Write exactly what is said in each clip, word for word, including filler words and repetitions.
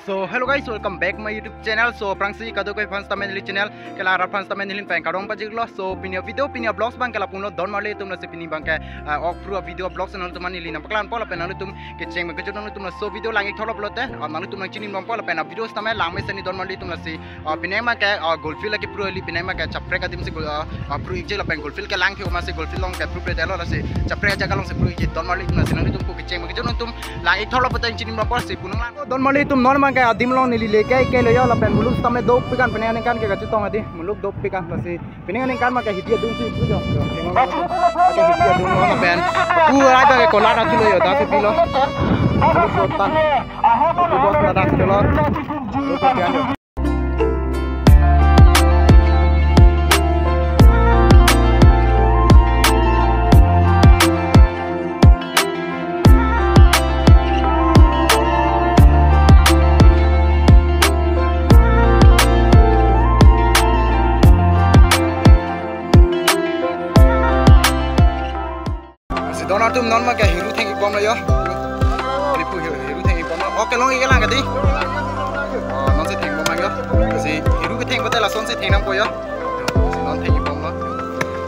So hello guys, welcome back my YouTube channel. So aphrangsi kadokave fans tame neli channel ke la rat fans tame neli pen kardom pajirlo. So pini video, pini vlogs abang ke lapu-an lo don marli atum, lasi pini abang ke, ah, ok phru video vlogs nangtum aphan neli nangpaklanpo lapen nangtum kecheng me kejut nangtum laso video lang-ik thorlo pulote, ah, nangtum nangchinibompo lapen, ah, video tame langme seni don marli atum, lasi, ah, pini abang ke, ah, Gold Field ke phru ili, pini abang ke kaprek adim si Gold, ah, ah, phru-ikji lapen Gold Field ke lang ke uma si Gold Field along ke phruphredetlo, lasi kaprek ajaga along si phru-ikji don marli atum, lasi nangtum pu kecheng me kejut nangtum lang-ik thorlo pulote nangchinibompo, lasi pu nanglang. Don marli atum, non abang ke adim along neli leke-iklo yo, lapen muluk tame dopik an, pini aningkan ke kachetong adim, muluk dopik an, lasi pini aningkan abang ke hidi adung si pu jo. Oke, hidi adung lo lapen pu abang ke kolat athilo yo, dak si pilo. Muluk sultan. Pu bos dak si lo. Muluk sultan yo. Si don atum, non abang ke hiru theng-ikbomlo yo. Ini pu hiru, hiru theng-ikbomlo. Oke, long-ik lang kadi. Oh, non si thengbom lang yo. Si hiru ketheng pulote lason si thengnangpo yo. Si non theng-ikbomlo.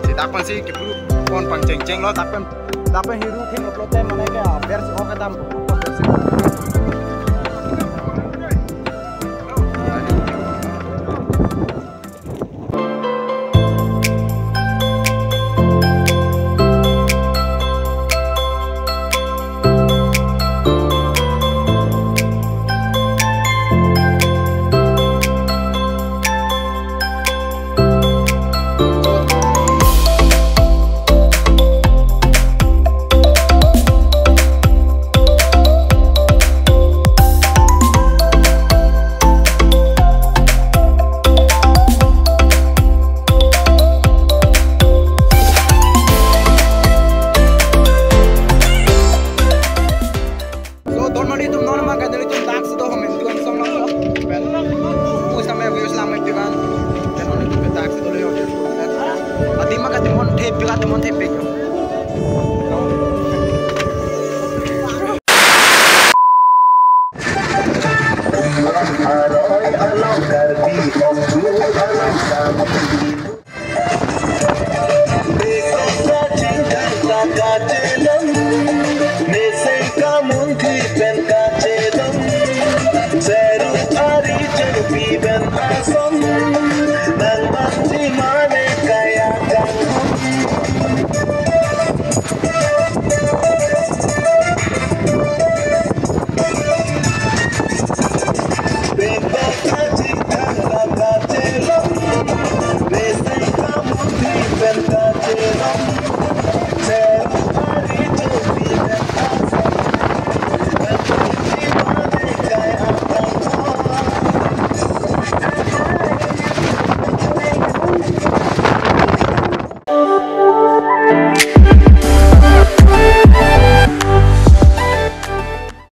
Si dak pen si kepru pon pangchengchenglo, dak pen, dak pen hiru thenglo pulote mane ke, ah, ber si ok kedam. Ber si. So don marli atum, non abang ke nelitum dak si do hom indu angsong lang lo. Pen pu tame views langme pikan. Pen nelitum ke dak si dolo yo. Adim abang ke timon thepik, timon thepik yo.